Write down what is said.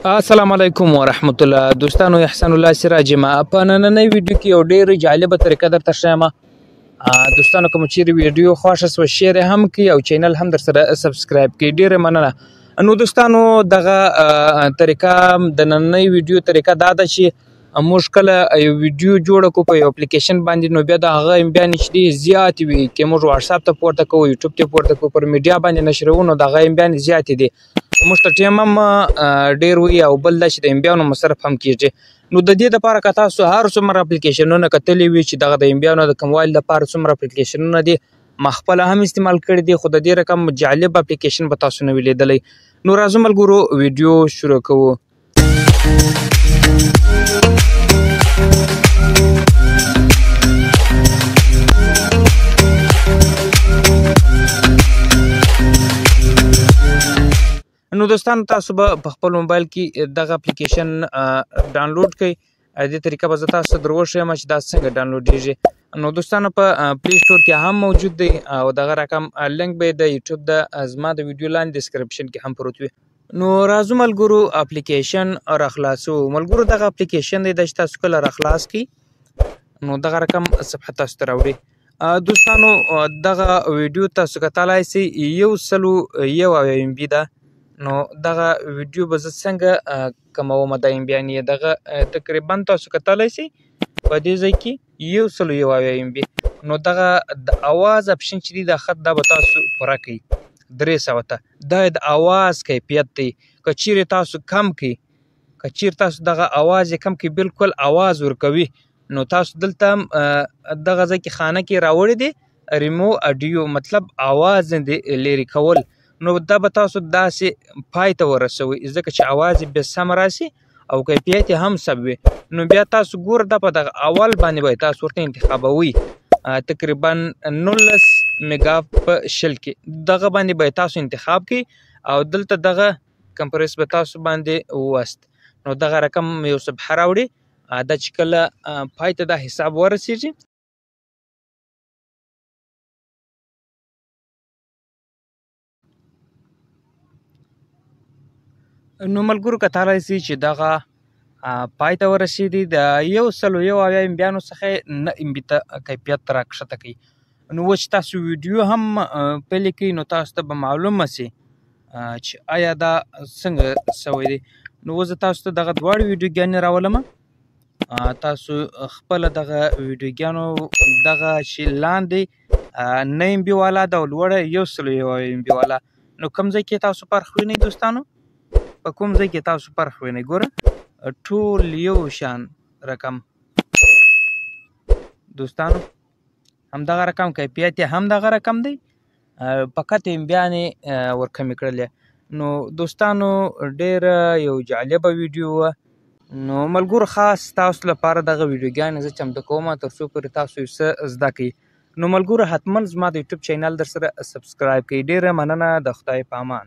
السلام علیکم ورحمت الله دوستانو، احسان الله سراج ما په نننۍ ویډیو کې یو ډیر جالبه طریقه درته ښیم. دوستانو، کوم چیرې ویډیو خوښه سوه share هم کړئ او channel هم درسره subscribe کړئ. ډیره مننه. نو دوستانو، دغه طریقه د نننۍ ویډیو طریقه دا ده چې موږ کله یو ویډیو جوړه کړو په یو اپلیکیشن باندې، نو بیا د هغه MB یانې چې دي زیاتې وي، که موږ واتساپ ته پورته کوو، یوټیوب ته پورته کوو، پر میډیا باندې نشروو، نو د هغه MB یانې زیاتې دي، موږ ته ټیم هم ډېر وي او بل دا چې د MB یانو مصرف هم کېږي. نو د دې دپاره که تاسو هر څومره اپلیکیشنونه کتلي وي چې دغه د MB یانو د کموالي دپاره څومره اپلیکیشنونه دي، ما خپله هم استعمال کړي دي، خو د دې رقم جالب اپلیکیشن به تاسو نه وي لیدلی. نو راځو ملګرو، ویډیو شروع کوو. نو دوستان، تاسو به په خپل موبایل کې دغه اپلیکیشن ډاونلوډ کړئ. دې طریقه به زه تاسو ته در وښیم چې دا څنګه ډاونلوډېږي. نو دوستانو، په Play Store کې هم موجود دی او دغه رقم لینک به د یوټیوب د زما د ویډیو لاندې description کې هم پروت وي. نو راځو ملګرو، اپلیکیشن راخلاصو. ملګرو، دغه اپلیکیشن دی چې تاسو کله راخلاص کړئ نو دغه رقم صفحه تاسو ته راوړي. دوستانو، دغه ویډیو تاسو کتلای سئ، 101 MB ده. نو دغه ویډیو به زه څنګه کموم د MB یانې؟ دغه تقریبا تاسو کتلای سئ په دې ځای کې 171 MB. نو دغه د اواز option چې دی، دا خط دا به تاسو پوره کړئ 300 ته. دا د اواز کیفیت دی. که چیرې تاسو کم کړئ، که چیرې تاسو دغه اواز یې کم کړئ، بالکل اواز ورکوي. نو تاسو دلته هم دغه ځای کې خانه کې راوړي دي ریمو اډیو، مطلب اواز دی لیرې کول. نو دا به تاسو داسې پای ته ورسوئ، ځکه چې اواز یې بیا سم راسي او کیفیت یې هم سم وي. نو بیا تاسو ګوره، دا په دغه اول باندې به تاسو ورته انتخابوئ، تقریبا 19 میګا په 20 کې دغه باندې به تاسو انتخاب کړئ او دلته دغه compress به تاسو باندې ووست. نو دغه رقم یو صفحه راوړي. دا چې کله پای ته دا حساب ورسیږي، نو ملګرو کتلای سئ چې دغه پای ته ورسېدی. د 171 MB یانو څخه نه MB ته کیفیت راکښته کوي. نو اوس چې تاسو ویډیو هم play کړئ، نو تاسو ته به معلومه سي چې آیا دا څنګه سوی دی. نو اوس زه تاسو ته دغه دواړې ویډیوګانې راولم. تاسو خپله دغه ویډیوګانو دغه چې لاندې 9 MB والا ده او لوړه 101 MB والا، نو کوم ځای کې تاسو فرق وینئ دوستانو؟ په کوم ځای کې تاسو فرق وینئ؟ ګوره، ټول یو شان رقم دوستانو، همدغه رقم کیفیت یې هم دغه رقم دی، فقط MB یانې ورکمې کړلې. نو دوستانو، ډېره یو جالبه ویډیو وه. نو ملګرو، خاص تاسو لپاره دغه ویډیوګانې زه چمتو کوم تر څو پورې تاسو یو څه زده کړئ. نو ملګرو، حتما زما د یوټیوب channel در سره subscribe کړئ. ډېره مننه، د خدای په امان.